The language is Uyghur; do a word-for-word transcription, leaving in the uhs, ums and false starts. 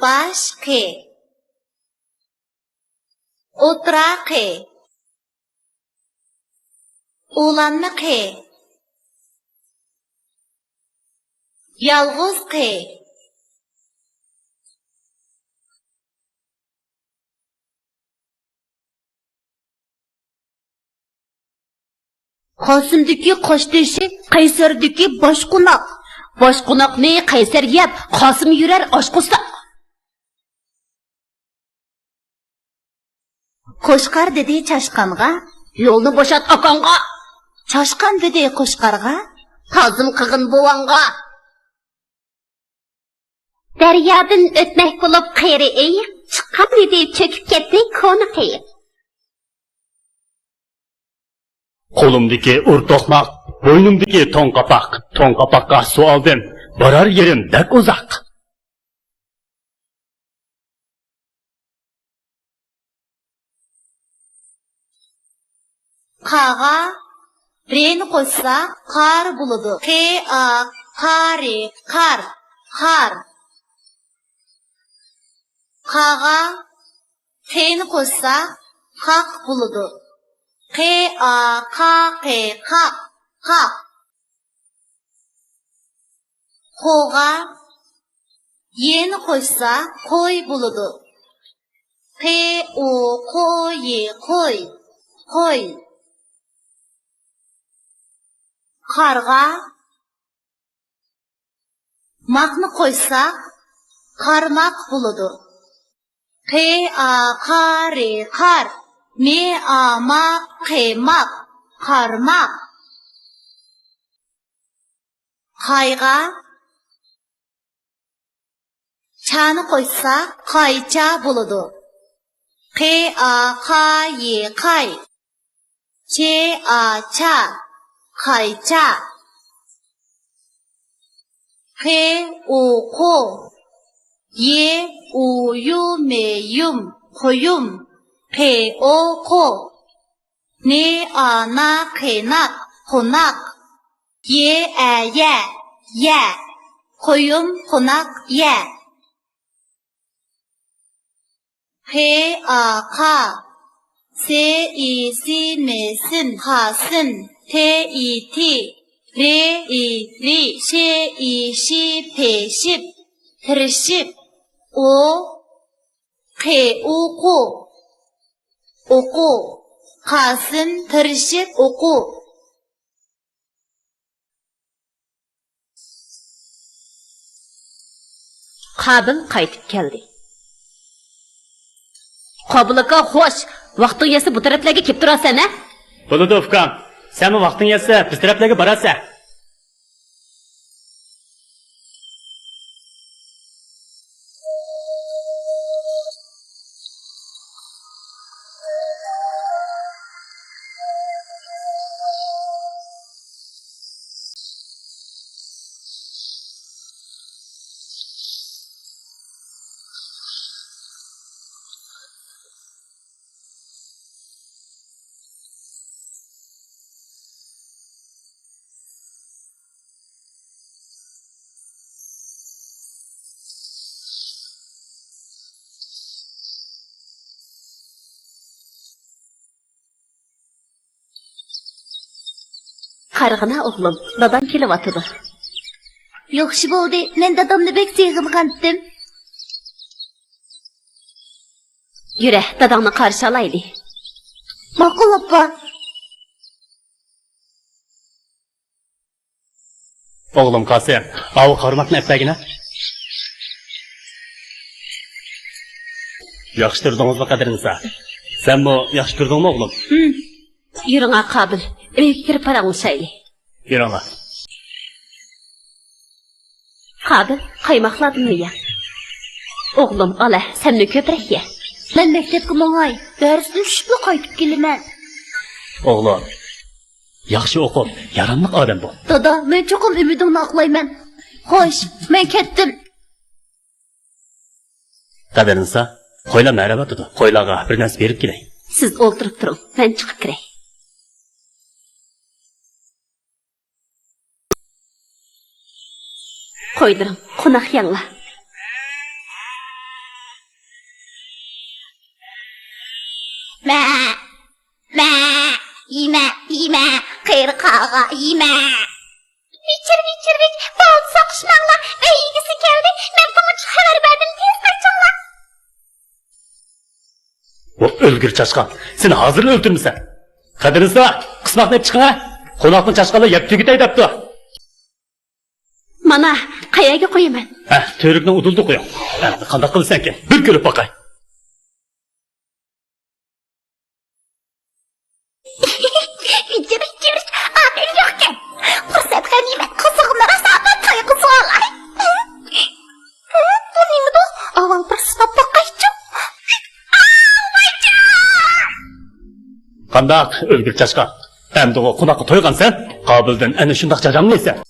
باش قى. ئوتتۇرا قى. ئۇلانما قى. يالغۇز قى. قاسىمدىكى قاشتېشى، قەيسەردىكى باشقوناق. باشقوناقنى قەيسەر يەپ، قاسىم يۈرەر ئاچ قورساق. قوچقار دېدى چاشقانغا، يولنى بوشات ئاكاڭغا. چاشقان دېدى قوچقارغا، تازىم قىلغىن بوۋاڭغا. دەريادىن ئۆتمەك بولۇپ قېرى ئېيىق، چىققان ئىدى چۆكۈپ كەتتى كونا قېيىق. قولۇمدىكى ئۇر توقماق، بوينۇمدىكى توڭ قاپاق، توڭ قاپاققا سۇ ئالدىم، بارار يېرىم بەك ئۇزاق. قاغا رېنى قوشسا، قار بولىدۇ. قې ئا، قارى، قار، قار. قاغا تېنى قوشسا، قاق بولىدۇ. قې ئا، قاقى، قاق، قاق. قوغا يېنى قوشسا، قوي بولىدۇ. قې ئو، قويى، قوي، قوي. قارغا ماقنى قوشساق، قارماق بولىدۇ. قې ئا، قارى، قار. مې ئا، ماقى، ماق، قارماق. قايغا چانى قوشساق، قايچا بولىدۇ. قې ئا، قايى، قاي. چې ئا، چا، قايچا. قې ئۇ، قو. يې ئۇ، يۇ مې، يۇم، قويۇم. قې ئو، قو. نې ئا، نا، قېناق، قوناق. يې ئە، يە، يە. قويۇم، قوناق، يە. قې ئا، قا. سې ئى، سى مې، سىن، قاسىن. تې ئى، تى. رې ئى، رى. شې ئى، شى، پې، شىپ. تىرىشىپ. ئو، قې ئۇ، قۇ. ئوقۇ. قاسىم تىرىشىپ ئوقۇ. قابىل قايتىپ كەلدى. قابىل ئاكا، خوش! ۋاقتىڭ يەتسە بۇ تەرەپلەرگە كېلىپ تۇرارسەن، ھە؟ بولىدۇ، ئۇكام. سەنمۇ ۋاقتىڭ يەتسە بىز تەرەپلەرگە بارارسەن. قارىغىنا ئوغلۇم، داداڭ كېلىۋاتىدۇ. ياخشى بولدى، مەن دادامنى بەك سېغىنغانتىم. يۈرە، داداڭنى قارشى ئالايلى. ماقۇل، ئاپا. ئوغلۇم قاسىم، ئاۋۇ قارىماقنى ئەپ بەرگىنە. ياخشى تۇردىڭىزمۇ، قەدىرنىسا؟ سەنمۇ ياخشى كۆردۈڭمۇ، ئوغلۇم؟ ھىم. يۈرۈڭ، قابىل. ئۆيگە كىرىپ پاراڭلىشايلى. يۈرۈڭلار. قابىل، قايماقلاردىنمۇ يە. ئوغلۇم، ئالە، سەنمۇ كۆپرەك يە. مەن مەكتەپكە ماڭاي، دەرستىن چۈشۈپلا قايتىپ كېلىمەن. ئوغلۇم، ياخشى ئوقۇپ، ياراملىق ئادەم بول. دادا، مەن چوقۇم ئۈمىدىڭنى ئاقلايمەن. خوش، مەن كەتتىم. قەدىرنىسا، قويلار مەرەۋاتىدۇ. قويلارغا بىر نەرسە بېرىپ كېلەي. سىز ئولتۇرۇپ تۇرۇڭ، مەن چىقىپ كىرەي. قويلىرىم، قوناق يەڭلار. يېمە. ۋىچىر، ۋىچىر، ۋىچ، بالدۇر سوقۇشماڭلار. ئۆي ئىگىسى كەلدى. مەن تۇڭغۇچقا خەۋەر بەردىم، تېز قايتىڭلار. ۋو، ئۆلگۈر چاشقان. سېنى ھازىرلا ئۆلتۈرمىسەم. قەدىرلىسا، قىسماقنى ئېلىپ چىقىڭ ھە. قوناقنىڭ چاشقانلار يەپ تۈگىتەي دەپتۇ. مانا، قەيەرگە قويىمەن؟ ھە، تۈۋرۈكنىڭ ئۇدۇلىدا قويۇڭ. ھە، قانداق قىلىسەنكىن؟ بىر كۆرۈپ باقاي. ۋىچىر، ۋىچىر، ئادەم يوقكەن. پۇرسەت غەنىيمەت، قىزىغىنى راسا تويغۇزۇۋالاي. بۇ نېمىدۇ؟ ئاۋۋال بىر سىناپ باقايچۇ. قانداق، ئۆلگۈر چاشقان؟ ئەمدىغۇ قوناققا تويغانسەن؟ قابىلدىن ئەنە شۇنداق جاجاڭلىسەن.